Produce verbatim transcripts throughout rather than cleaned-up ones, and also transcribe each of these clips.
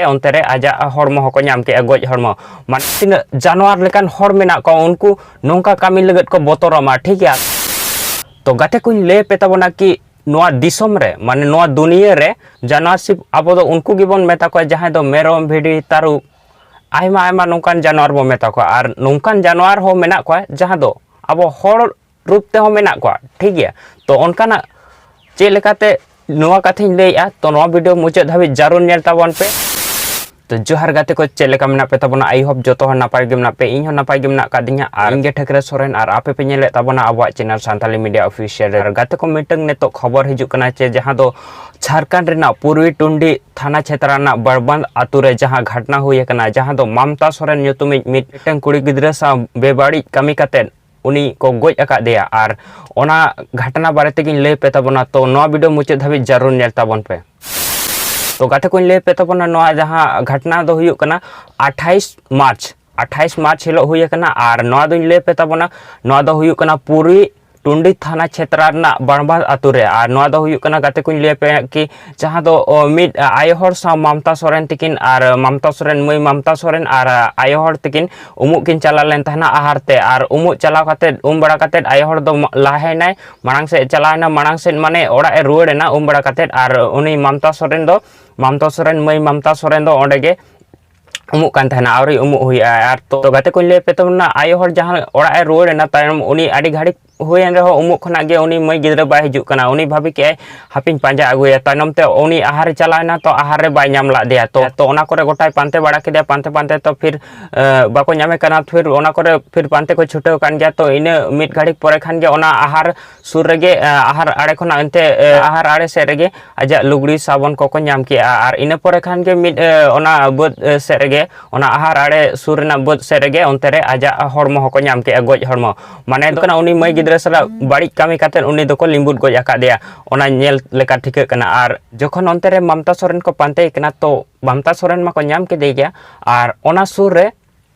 ᱚᱱᱛᱮ ᱨᱮ ᱟᱡᱟᱜ ᱦᱚᱲᱢᱚ ᱦᱚᱸᱠᱚ ᱧᱟᱢ ᱠᱮᱜᱼᱟ, ᱜᱚᱡ ᱦᱚᱲᱢᱚ᱾ ᱢᱟᱱᱮ ᱛᱤᱱᱟᱹᱜ ᱡᱟᱱᱣᱟᱨ ᱞᱮᱠᱟᱱ ᱦᱚᱲ ᱢᱮᱱᱟᱜ ᱠᱚᱣᱟ, ᱩᱱᱠᱩ ᱱᱚᱝᱠᱟ ᱠᱟᱹᱢᱤ ᱞᱟᱹᱜᱤᱫ ᱠᱚ ᱵᱚᱛᱚᱨᱚᱜ ᱢᱟ, ᱴᱷᱤᱠ ᱜᱮᱭᱟ? ᱛᱚ ᱜᱟᱛᱮ ᱠᱚᱧ ᱞᱟᱹᱭ ᱯᱮ ᱛᱟᱵᱚᱱᱟ ᱠᱤ ᱱᱚᱣᱟ ᱫᱤᱥᱚᱢ ᱨᱮ, ᱢᱟᱱᱮ ᱱᱚᱣᱟ ᱫᱩᱱᱤᱭᱟᱹ ᱨᱮ ᱡᱟᱱᱣᱟᱨ ᱥᱤᱵ ᱟᱵᱚ ᱫᱚ ᱩᱱᱠᱩ ᱜᱮᱵᱚᱱ ᱢᱮᱛᱟ ᱠᱚᱣᱟ, ᱡᱟᱦᱟᱸᱭ ᱫᱚ ᱢᱮᱨᱚᱢ, ᱵᱷᱤᱰᱤ, ᱛᱟᱹᱨᱩᱵ, ᱟᱭᱢᱟ ᱟᱭᱢᱟ ᱱᱚᱝᱠᱟᱱ ᱡᱟᱱᱣᱟᱨ ᱵᱚᱱ ᱢᱮᱛᱟ ᱠᱚᱣᱟ᱾ ᱟᱨ ᱱᱚᱝᱠᱟᱱ ᱡᱟᱱᱣᱟᱨ ᱦᱚᱸ ᱢᱮᱱᱟᱜ ᱠᱚᱣᱟ ᱡᱟᱦᱟᱸ ᱫᱚ ᱟᱵᱚ ᱦᱚᱲ ᱨᱩᱯ ᱛᱮᱦᱚᱸ ᱢᱮᱱᱟᱜ ᱠᱚᱣᱟ, ᱴᱷᱤᱠ ᱜᱮᱭᱟ? ᱛᱚ ᱚᱱᱠᱟᱱᱟᱜ ᱪᱮᱫ ᱞᱮᱠᱟᱛᱮ ᱱᱚᱣᱟ ᱠᱟᱛᱷᱟᱧ ᱞᱟᱹᱭᱮᱜᱼᱟ, ᱛᱚ ᱱᱚᱣᱟ ᱵᱷᱤᱰᱤᱭᱳ ᱢᱩᱪᱟᱹᱫ ᱫᱷᱟᱹᱵᱤᱡ ᱡᱟᱹᱨᱩᱲ ᱧᱮᱞ ᱛᱟᱵᱚᱱ ᱯᱮ᱾ ᱛᱚ ᱡᱚᱦᱟᱨ ᱜᱟᱛᱮ ᱠᱚ, ᱪᱮᱫ ᱞᱮᱠᱟ ᱢᱮᱱᱟᱜ ᱯᱮ ᱛᱟᱵᱚᱱᱟ? I hope ᱡᱚᱛᱚ ᱦᱚᱲ ᱱᱟᱯᱟᱭ ᱜᱮ ᱢᱮᱱᱟᱜ ᱯᱮ, ᱤᱧ ᱦᱚᱸ ᱱᱟᱯᱟᱭ ᱜᱮ ᱢᱮᱱᱟᱜ ᱟᱠᱟᱫ ᱫᱤᱧᱟ᱾ ᱟᱨ ᱤᱧ ᱜᱮ ᱴᱷᱟᱹᱠᱨᱟᱹ ᱥᱚᱨᱮᱱ, ᱟᱨ ᱟᱯᱮ ᱯᱮ ᱧᱮᱞᱮᱫ ᱛᱟᱵᱚᱱᱟ ᱟᱵᱚᱣᱟᱜ ᱪᱮᱱᱮᱞ ᱥᱟᱱᱛᱟᱞᱤ ᱢᱤᱰᱤᱭᱟ ᱚᱯᱷᱤᱥᱤᱭᱟᱞ᱾ ᱟᱨ ᱜᱟᱛᱮ ᱠᱚ, ᱢᱤᱫᱴᱟᱝ ᱱᱤᱛᱚᱜ ᱠᱷᱚᱵᱚᱨ ᱦᱤᱡᱩᱜ ᱠᱟᱱᱟ ᱡᱮ ᱡᱟᱦᱟᱸ ᱫᱚ ᱡᱷᱟᱲᱠᱷᱚᱸᱰ ᱨᱮᱱᱟᱜ ᱯᱩᱨᱵᱤ ᱴᱩᱱᱰᱤ ᱛᱷᱟᱱᱟ ᱪᱷᱮᱛᱨᱟ ᱨᱮᱱᱟᱜ ᱵᱟᱲᱵᱟᱸᱫ ᱟᱛᱳ ᱨᱮ ᱡᱟᱦᱟᱸ ᱜᱷᱚᱴᱱᱟ ᱦᱩᱭ ᱟᱠᱟᱱᱟ, ᱡᱟᱦᱟᱸ ᱫᱚ ᱢᱟᱢᱛᱟ ᱥᱚᱨᱮᱱ ᱧᱩᱛᱩᱢᱤᱡ ᱢᱤᱫᱴᱟᱝ ᱠᱩᱲᱤ ᱜᱤᱫᱽᱨᱟᱹ ᱥᱟᱶ ᱵᱮᱵᱟᱹᱲᱤᱡ ᱠᱟᱹᱢᱤ ᱠᱟᱛᱮᱫ ᱩᱱᱤ ᱠᱚ ᱜᱚᱡ ᱟᱠᱟᱫᱮᱭᱟ᱾ ᱟᱨ ᱚᱱᱟ ᱜᱷᱚᱴᱱᱟ ᱵᱟᱨᱮ ᱛᱮᱜᱤᱧ ᱞᱟᱹᱭ ᱯᱮ ᱛᱟᱵᱚᱱᱟ, ᱛᱚ ᱱᱚᱣᱟ ᱵᱷᱤᱰᱤᱭᱳ ᱢᱩᱪᱟᱹᱫ ᱫᱷᱟᱹᱵᱤᱡ ᱡᱟᱹᱨᱩᱲ ᱧᱮᱞ ᱛᱟᱵᱚᱱ ᱯᱮ᱾ ᱛᱚ ᱜᱟᱛᱮ ᱠᱚᱧ ᱞᱟᱹᱭ ᱯᱮ ᱛᱟᱵᱚᱱᱟ, ᱱᱚᱣᱟ ᱡᱟᱦᱟᱸ ᱜᱷᱚᱴᱱᱟ ᱫᱚ ᱦᱩᱭᱩᱜ ᱠᱟᱱᱟ ᱟᱴᱷᱟᱭᱤᱥ ᱢᱟᱨᱪ, ᱟᱴᱷᱟᱭᱤᱥ ᱢᱟᱨᱪ ᱦᱤᱞᱳᱜ ᱦᱩᱭ ᱟᱠᱟᱱᱟ᱾ ᱟᱨ ᱱᱚᱣᱟ ᱫᱚᱧ ᱞᱟᱹᱭ ᱯᱮ ᱛᱟᱵᱚᱱᱟ, ᱱᱚᱣᱟ ᱫᱚ ᱦᱩᱭᱩᱜ ᱠᱟᱱᱟ ᱯᱩᱨᱵᱤ ᱴᱩᱱᱰᱤ ᱛᱷᱟᱱᱟ ᱪᱷᱮᱛᱨᱟ ᱨᱮᱱᱟᱜ ᱵᱟᱲᱵᱟᱸᱫ ᱟᱛᱳ ᱨᱮ᱾ ᱟᱨ ᱱᱚᱣᱟ ᱫᱚ ᱦᱩᱭᱩᱜ ᱠᱟᱱᱟ, ᱜᱟᱛᱮ ᱠᱚᱧ ᱞᱟᱹᱭ ᱟᱯᱮ ᱠᱤ, ᱡᱟᱦᱟᱸ ᱫᱚ, ᱚ, ᱢᱤᱫ, ᱟ, ᱟᱭᱳ ᱦᱚᱲ ᱥᱟᱶ ᱢᱟᱢᱛᱟ ᱥᱚᱨᱮᱱ ᱛᱤᱠᱤᱱ, ᱟᱨ ᱢᱟᱢᱛᱟ ᱥᱚᱨᱮᱱ ᱢᱟᱹᱭ ᱢᱟᱢᱛᱟ ᱥᱚᱨᱮᱱ ᱟᱨ, ᱟ, ᱟᱭᱳ ᱦᱚᱲ ᱛᱤᱠᱤᱱ ᱩᱢᱩᱜ ᱠᱤᱱ ᱪᱟᱞᱟᱣ ᱞᱮᱱ ᱛᱟᱦᱮᱱᱟ ᱟᱦᱟᱨ ᱛᱮ᱾ ᱟᱨ ᱩᱢᱩᱜ ᱪᱟᱞᱟᱣ ᱠᱟᱛᱮᱫ, ᱩᱢ ᱵᱟᱲᱟ ᱠᱟᱛᱮᱫ ᱟᱭᱳ ᱦᱚᱲ ᱫᱚ ᱢᱟ-, ᱞᱟᱦᱟᱭᱮᱱᱟᱭ, ᱢᱟᱲᱟᱝ ᱥᱮᱫ ᱪᱟᱞᱟᱣ ᱮᱱᱟ, ᱢᱟᱲᱟᱝ ᱥᱮᱫ ᱢᱟᱱᱮ ᱚᱲᱟᱜ ᱮ ᱨᱩᱣᱟᱹᱲ ᱮᱱᱟ ᱩᱢ ᱵᱟᱲᱟ ᱠᱟᱛᱮᱫ᱾ ᱟᱨ ᱩᱱᱤ ᱢᱟᱢᱛᱟ ᱥᱚᱨᱮᱱ ᱫᱚ, ᱢᱟᱢᱛᱟ ᱥᱚᱨᱮᱱ ᱢᱟᱹᱭ ᱢᱟᱢᱛᱟ ᱥᱚᱨᱮᱱ ᱫᱚ ᱚᱸᱰᱮ ᱜᱮ ᱩᱢᱩᱜ ᱠᱟᱱ ᱛᱟᱦᱮᱱᱟ, ᱟᱹᱣᱨᱤ ᱩᱢᱩᱜ ᱦᱩᱭᱩᱜᱼᱟ᱾ ᱟᱨ ᱛᱚ, ᱛᱚ ᱜᱟᱛᱮ ᱠᱚᱧ ᱞᱟᱹᱭ ᱯᱮ ᱛᱟᱵᱚᱱᱟ, ᱟᱭᱳ ᱦᱚᱲ ᱡᱟᱦᱟᱸ ᱚᱲᱟᱜ ᱮ ᱨᱩᱣᱟᱹᱲ ᱮᱱᱟ ᱛᱟᱭᱚᱢ, ᱩᱱᱤ ᱟᱹᱰᱤ ᱜᱷᱟᱹᱲᱤᱡ ᱦᱩᱭᱮᱱ ᱨᱮᱦᱚᱸ ᱩᱢᱩᱜ ᱠᱷᱚᱱᱟᱜ ᱜᱮ ᱩᱱᱤ ᱢᱟᱹᱭ ᱜᱤᱫᱽᱨᱟᱹ ᱵᱟᱭ ᱦᱤᱡᱩᱜ ᱠᱟᱱᱟ᱾ ᱩᱱᱤ ᱵᱷᱟᱵᱤ ᱠᱮᱜᱼᱟᱭ, ᱦᱟᱯᱤᱧ ᱯᱟᱸᱡᱟ ᱟᱹᱜᱩᱭᱟ᱾ ᱛᱟᱭᱱᱚᱢ ᱛᱮ ᱩᱱᱤ ᱟᱦᱟᱨ ᱮ ᱪᱟᱞᱟᱣ ᱮᱱᱟ, ᱛᱚ ᱟᱦᱟᱨ ᱨᱮ ᱵᱟᱭ ᱧᱟᱢ ᱞᱮᱫᱮᱭᱟ᱾ ᱛᱚ, ᱛᱚ ᱚᱱᱟ ᱠᱚᱨᱮ ᱜᱚᱴᱟᱭ ᱯᱟᱱᱛᱮ ᱵᱟᱲᱟ ᱠᱮᱫᱮᱭᱟ, ᱯᱟᱱᱛᱮ ᱯᱟᱱᱛᱮ ᱛᱚ ᱯᱷᱤᱨ, ᱮ, ᱵᱟᱠᱚ ᱧᱟᱢᱮ ᱠᱟᱱᱟ᱾ ᱯᱷᱤᱨ ᱚᱱᱟ ᱠᱚᱨᱮ ᱯᱷᱤᱨ ᱯᱟᱱᱛᱮ ᱠᱚ ᱪᱷᱩᱴᱟᱹᱣ ᱠᱟᱱ ᱜᱮᱭᱟ᱾ ᱛᱚ ᱤᱱᱟᱹ ᱢᱤᱫ ᱜᱷᱟᱹᱲᱤᱡ ᱯᱚᱨᱮ ᱠᱷᱟᱱ ᱜᱮ ᱚᱱᱟ ᱟᱦᱟᱨ ᱥᱩᱨ ᱨᱮᱜᱮ, ᱮ, ᱟᱦᱟᱨ ᱟᱲᱮ ᱠᱷᱚᱱᱟᱜ ᱮᱱᱛᱮ, ᱮ, ᱟᱦᱟᱨ ᱟᱲᱮ ᱥᱮᱫ ᱨᱮᱜᱮ ᱟᱡᱟᱜ ᱞᱩᱜᱽᱲᱤ ᱥᱟᱵᱚᱱ ᱠᱚᱠᱚ ᱧᱟᱢ ᱠᱮᱜᱼᱟ᱾ ᱟᱨ ᱤᱱᱟᱹ ᱯᱚᱨᱮ ᱠᱷᱟᱱ ᱜᱮ ᱢᱤᱫ, ᱮ, ᱚᱱᱟ ᱵᱟᱹᱫᱽ, ᱮ, ᱥᱮᱫ ᱨᱮᱜᱮ, ᱚᱱᱟ ᱟᱦᱟᱨ ᱟᱲᱮ ᱥᱩᱨ ᱨᱮᱱᱟᱜ ᱵᱟᱹᱫᱽ ᱥᱮᱫ ᱨᱮᱜᱮ ᱚᱱᱛᱮ ᱨᱮ ᱟᱡᱟᱜ ᱦᱚᱲᱢᱚ ᱦᱚᱸᱠᱚ ᱧᱟᱢ ᱠᱮᱜᱼᱟ, ᱜᱚᱡ ᱦᱚᱲᱢᱚ᱾ ᱢᱟᱱᱮ ᱫᱚ ᱠᱟᱱᱟ, ᱩᱱᱤ ᱢᱟᱹᱭ ᱜᱤᱫᱽᱨᱟᱹ ᱥᱟᱞᱟᱜ ᱵᱟᱹᱲᱤᱡ ᱠᱟᱹᱢᱤ ᱠᱟᱛᱮᱫ ᱩᱱᱤ ᱫᱚᱠᱚ ᱞᱤᱸᱵᱩᱫ ᱜᱚᱡ ᱟᱠᱟᱫᱮᱭᱟ, ᱚᱱᱟ ᱧᱮᱞ ᱞᱮᱠᱟ ᱴᱷᱤᱠᱟᱹᱜ ᱠᱟᱱᱟ᱾ ᱟᱨ ᱡᱚᱠᱷᱚᱱ ᱚᱱᱛᱮ ᱨᱮ ᱢᱟᱢᱛᱟ ᱥᱚᱨᱮᱱ ᱠᱚ ᱯᱟᱱᱛᱮᱭᱮ ᱠᱟᱱᱟ, ᱛᱚ ᱢᱟᱢᱛᱟ ᱥᱚᱨᱮᱱ ᱢᱟᱠᱚ ᱧᱟᱢ ᱠᱮᱫᱮ ᱜᱮᱭᱟ᱾ ᱟᱨ ᱚᱱᱟ ᱥᱩᱨ ᱨᱮ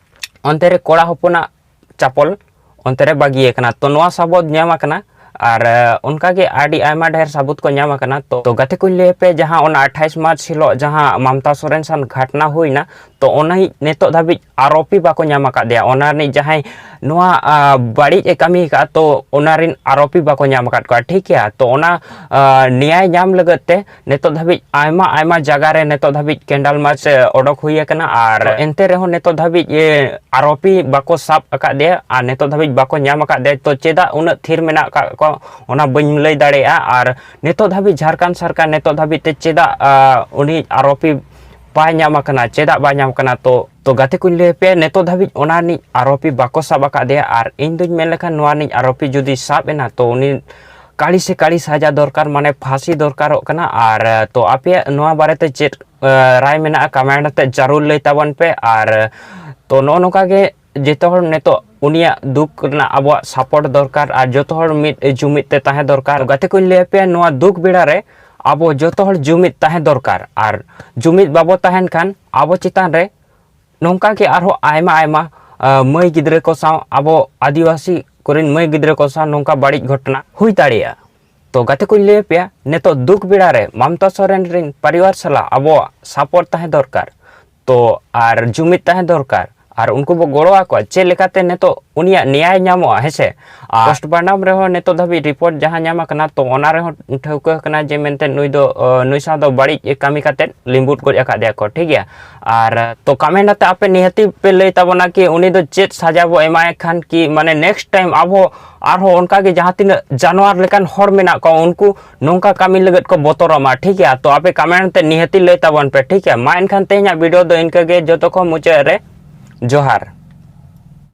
ᱚᱱᱛᱮ ᱨᱮ ᱠᱚᱲᱟ ᱦᱚᱯᱚᱱᱟᱜ ᱪᱟᱯᱚᱞ ᱚᱱᱛᱮ ᱨᱮ ᱵᱟᱹᱜᱤᱭᱟᱠᱟᱱᱟ᱾ ᱛᱚ ᱱᱚᱣᱟ ᱥᱟᱵᱚᱛ ᱧᱟᱢ ᱟᱠᱟᱱᱟ᱾ ᱟᱨ ᱚᱱᱠᱟᱜᱮ ᱟᱹᱰᱤ ᱟᱭᱢᱟ ᱰᱷᱮᱨ ᱥᱟᱹᱵᱩᱛ ᱠᱚ ᱧᱟᱢ ᱟᱠᱟᱱᱟ᱾ ᱛᱚ ᱛᱚ ᱜᱟᱛᱮ ᱠᱚᱧ ᱞᱟᱹᱭ ᱟᱯᱮ, ᱡᱟᱦᱟᱸ ᱚᱱᱟ ᱟᱴᱷᱟᱭᱤᱥ ᱢᱟᱨᱪ ᱦᱤᱞᱳᱜ ᱡᱟᱦᱟᱸ ᱢᱟᱢᱛᱟ ᱥᱚᱨᱮᱱ ᱥᱟᱶ ᱜᱷᱟᱴᱱᱟ ᱦᱩᱭᱱᱟ, ᱛᱚ ᱚᱱᱟ ᱱᱤᱛᱚᱜ ᱫᱷᱟᱹᱵᱤᱡ ᱟᱨᱳᱯᱤ ᱵᱟᱠᱚ ᱧᱟᱢ ᱟᱠᱟᱫ ᱫᱮᱭᱟ᱾ ᱚᱱᱟ ᱨᱤᱱᱤᱡ ᱡᱟᱦᱟᱸᱭ ᱱᱚᱣᱟ ᱵᱟᱹᱲᱤᱡ ᱮ ᱠᱟᱹᱢᱤ ᱟᱠᱟᱫ, ᱛᱚ ᱚᱱᱟ ᱨᱤᱱ ᱟᱨᱳᱯᱤ ᱵᱟᱠᱚ ᱧᱟᱢ ᱟᱠᱟᱫ ᱠᱚᱣᱟ, ᱴᱷᱤᱠ ᱜᱮᱭᱟ᱾ ᱛᱚ ᱚᱱᱟ ᱱᱮᱭᱟᱭ ᱧᱟᱢ ᱞᱟᱹᱜᱤᱫ ᱛᱮ ᱱᱤᱛᱚᱜ ᱫᱷᱟᱹᱵᱤᱡ ᱟᱭᱢᱟ ᱟᱭᱢᱟ ᱡᱟᱭᱜᱟ ᱨᱮ ᱱᱤᱛᱚᱜ ᱫᱷᱟᱹᱵᱤᱡ ᱠᱮᱱᱰᱟᱞ ᱢᱟᱨᱪ ᱚᱰᱚᱠ ᱦᱩᱭ ᱟᱠᱟᱱᱟ, ᱟᱨ ᱮᱱᱛᱮ ᱨᱮᱦᱚᱸ ᱱᱤᱛᱚᱜ ᱫᱷᱟᱹᱵᱤᱡ ᱟᱨᱳᱯᱤ ᱵᱟᱠᱚ ᱥᱟᱵ ᱟᱠᱟᱫ ᱫᱮᱭᱟ ᱟᱨ ᱱᱤᱛᱚᱜ ᱫᱷᱟᱹᱵᱤᱡ ᱵᱟᱠᱚ ᱧᱟᱢ ᱟᱠᱟᱫ ᱫᱮᱭᱟ᱾ ᱛᱚ ᱪᱮᱫᱟᱜ ᱩᱱᱟᱹᱜ ᱛᱷᱤᱨ ᱢᱮᱱᱟᱜ ᱟᱠᱟᱫ ᱠᱚᱣᱟ, ᱚᱱᱟ ᱵᱟᱹᱧ ᱞᱟᱹᱭ ᱫᱟᱲᱮᱭᱟᱜᱼᱟ᱾ ᱟᱨ ᱱᱤᱛᱚᱜ ᱫᱷᱟᱹᱵᱤᱡ ᱡᱷᱟᱲᱠᱷᱚᱸᱰ ᱥᱚᱨᱠᱟᱨ ᱱᱤᱛᱚᱜ ᱫᱷᱟᱹᱵᱤᱡ ᱛᱮ ᱪᱮᱫᱟᱜ ᱩᱱᱤ ᱟᱨᱳᱯᱤ ᱵᱟᱭ ᱧᱟᱢ ᱟᱠᱟᱱᱟ, ᱪᱮᱫᱟᱜ ᱵᱟᱭ ᱧᱟᱢ ᱟᱠᱟᱱᱟ? ᱛᱚ ᱛᱚ ᱜᱟᱛᱮ ᱠᱚᱧ ᱞᱟᱹᱭ ᱟᱯᱮᱭᱟ, ᱱᱤᱛᱚᱜ ᱫᱷᱟᱹᱵᱤᱡ ᱚᱱᱟ ᱨᱤᱱᱤᱡ ᱟᱨᱳᱯᱤ ᱵᱟᱠᱚ ᱥᱟᱵ ᱟᱠᱟᱫ ᱫᱮᱭᱟ᱾ ᱟᱨ ᱤᱧ ᱫᱩᱧ ᱢᱮᱱ ᱞᱮᱠᱷᱟᱱ ᱱᱚᱣᱟ ᱨᱤᱱᱤᱡ ᱟᱨᱳᱯᱤ ᱡᱩᱫᱤ ᱥᱟᱵ ᱮᱱᱟ, ᱛᱚ ᱩᱱᱤ ᱠᱟᱹᱲᱤ ᱥᱮ ᱠᱟᱹᱲᱤ ᱥᱟᱡᱟ ᱫᱚᱨᱠᱟᱨ, ᱢᱟᱱᱮ ᱯᱷᱟᱸᱥᱤ ᱫᱚᱨᱠᱟᱨᱚᱜ ᱠᱟᱱᱟ᱾ ᱟᱨ ᱛᱚ ᱟᱯᱮᱭᱟᱜ ᱱᱚᱣᱟ ᱵᱟᱨᱮᱛᱮ ᱪᱮᱫ ᱨᱟᱭ ᱢᱮᱱᱟᱜᱼᱟ, ᱠᱚᱢᱮᱱᱴ ᱟᱛᱮ ᱡᱟᱹᱨᱩᱲ ᱞᱟᱹᱭ ᱛᱟᱵᱚᱱ ᱯᱮ᱾ ᱟᱨ ᱛᱚ ᱱᱚᱜᱼᱚ ᱱᱚᱝᱠᱟ ᱜᱮ ᱡᱚᱛᱚ ᱦᱚᱲ ᱱᱤᱛᱚᱜ ᱩᱱᱤᱭᱟᱜ ᱫᱩᱠ ᱨᱮᱱᱟᱜ ᱟᱵᱚᱣᱟᱜ ᱥᱟᱯᱳᱨᱴ ᱫᱚᱨᱠᱟᱨ ᱟᱨ ᱡᱚᱛᱚ ᱦᱚᱲ ᱢᱤᱫ ᱡᱩᱢᱤᱫ ᱛᱮ ᱛᱟᱦᱮᱸ ᱫᱚᱨᱠᱟᱨ᱾ ᱜᱟᱛᱮ ᱠᱚᱧ ᱞᱟᱹᱭ ᱟᱯᱮᱭᱟ, ᱱᱚᱣᱟ ᱫᱩᱠ ᱵᱮᱲᱟ ᱨᱮ ᱟᱵᱚ ᱡᱚᱛᱚ ᱦᱚᱲ ᱡᱩᱢᱤᱫ ᱛᱟᱦᱮᱸ ᱫᱚᱨᱠᱟᱨ᱾ ᱟᱨ ᱡᱩᱢᱤᱫ ᱵᱟᱵᱚ ᱛᱟᱦᱮᱱ ᱠᱷᱟᱱ ᱟᱵᱚ ᱪᱮᱛᱟᱱ ᱨᱮ ᱱᱚᱝᱠᱟ ᱜᱮ ᱟᱨᱦᱚᱸ ᱟᱭᱢᱟ ᱟᱭᱢᱟ ᱢᱟᱹᱭ ᱜᱤᱫᱽᱨᱟᱹ ᱠᱚ ᱥᱟᱶ, ᱟᱵᱚ ᱟᱹᱫᱤᱵᱟᱹᱥᱤ ᱠᱚᱨᱮᱱ ᱢᱟᱹᱭ ᱜᱤᱫᱽᱨᱟᱹ ᱠᱚ ᱥᱟᱶ ᱱᱚᱝᱠᱟ ᱵᱟᱹᱲᱤᱡ ᱜᱷᱚᱴᱚᱱᱟ ᱦᱩᱭ ᱫᱟᱲᱮᱭᱟᱜᱼᱟ᱾ ᱛᱚ ᱜᱟᱛᱮ ᱠᱚᱧ ᱞᱟᱹᱭ ᱟᱯᱮᱭᱟ, ᱱᱤᱛᱚᱜ ᱫᱩᱠ ᱵᱮᱲᱟ ᱨᱮ ᱢᱟᱢᱛᱟ ᱥᱚᱨᱮᱱ ᱨᱮᱱ ᱯᱚᱨᱤᱵᱟᱨ ᱥᱟᱞᱟᱜ ᱟᱵᱚᱣᱟᱜ ᱥᱟᱯᱳᱨᱴ ᱛᱟᱦᱮᱸ ᱫᱚᱨᱠᱟᱨ᱾ ᱛᱚ ᱟᱨ ᱡᱩᱢᱤᱫ ᱛᱟᱦᱮᱸ ᱫᱚᱨᱠᱟᱨ, ᱟᱨ ᱩᱱᱠᱩ ᱵᱚ ᱜᱚᱲᱚ ᱟᱠᱚᱣᱟ᱾ ᱪᱮᱫ ᱞᱮᱠᱟᱛᱮ ᱱᱤᱛᱚᱜ ᱩᱱᱤᱭᱟᱜ ᱱᱮᱭᱟᱭ ᱧᱟᱢᱚᱜᱼᱟ, ᱦᱮᱸᱥᱮ? ᱟᱨ ᱯᱳᱥᱴᱢᱚᱨᱴᱮᱢ ᱨᱮᱦᱚᱸ ᱱᱤᱛᱚᱜ ᱫᱷᱟᱹᱵᱤᱡ ᱨᱤᱯᱳᱨᱴ ᱡᱟᱦᱟᱸ ᱧᱟᱢ ᱟᱠᱟᱱᱟ, ᱛᱚ ᱚᱱᱟ ᱨᱮᱦᱚᱸ ᱴᱷᱟᱹᱣᱠᱟᱹ ᱟᱠᱟᱱᱟ ᱡᱮ ᱢᱮᱱᱛᱮ ᱱᱩᱭ ᱫᱚ ᱱᱩᱭ ᱥᱟᱶ ᱫᱚ ᱵᱟᱹᱲᱤᱡ ᱠᱟᱹᱢᱤ ᱠᱟᱛᱮ ᱞᱤᱢᱵᱩᱴ ᱜᱚᱡ ᱟᱠᱟᱫ ᱫᱮᱭᱟ ᱠᱚ, ᱴᱷᱤᱠ ᱜᱮᱭᱟ᱾ ᱟᱨ ᱛᱚ ᱠᱚᱢᱮᱱᱴ ᱟᱛᱮ ᱟᱯᱮ ᱱᱤᱦᱟᱹᱛᱤ ᱯᱮ ᱞᱟᱹᱭ ᱛᱟᱵᱚᱱᱟ ᱠᱤ ᱩᱱᱤ ᱫᱚ ᱪᱮᱫ ᱥᱟᱡᱟ ᱵᱚ ᱮᱢᱟᱭ ᱠᱷᱟᱱ ᱠᱤ ᱢᱟᱱᱮ ᱱᱮᱠᱥᱴ ᱴᱟᱭᱤᱢ ᱟᱵᱚ ᱟᱨᱦᱚᱸ ᱚᱱᱠᱟ ᱜᱮ ᱡᱟᱦᱟᱸ ᱛᱤᱱᱟᱹᱜ ᱡᱟᱱᱣᱟᱨ ᱞᱮᱠᱟᱱ ᱦᱚᱲ ᱢᱮᱱᱟᱜ ᱠᱚᱣᱟ ᱩᱱᱠᱩ ᱱᱚᱝᱠᱟ ᱠᱟᱹᱢᱤ ᱞᱟᱹᱜᱤᱫ ᱠᱚ ᱵᱚᱛᱚᱨᱚᱜ ᱢᱟ, ᱴᱷᱤᱠ ᱜᱮᱭᱟ᱾ ᱛᱚ ᱟᱯᱮ ᱠᱚᱢᱮᱱᱴ ᱛᱮ ᱱᱤᱦᱟᱹᱛᱤ ᱞᱟᱹᱭ ᱛᱟᱵᱚᱱ ᱯᱮ, ᱴᱷᱤᱠ ᱜᱮᱭᱟ᱾ ᱢᱟ ᱮᱱᱠᱷᱟᱱ ᱛᱮᱦᱮᱧᱟᱜ ᱵᱷᱤᱰᱤᱭᱳ ᱫᱚ ᱤᱱᱠᱟᱹ ᱜᱮ, ᱡᱚᱛᱚ ᱠᱷᱚᱱ ᱢᱩᱪᱟᱹᱫ ᱨᱮ ᱡᱚᱦᱟᱨ᱾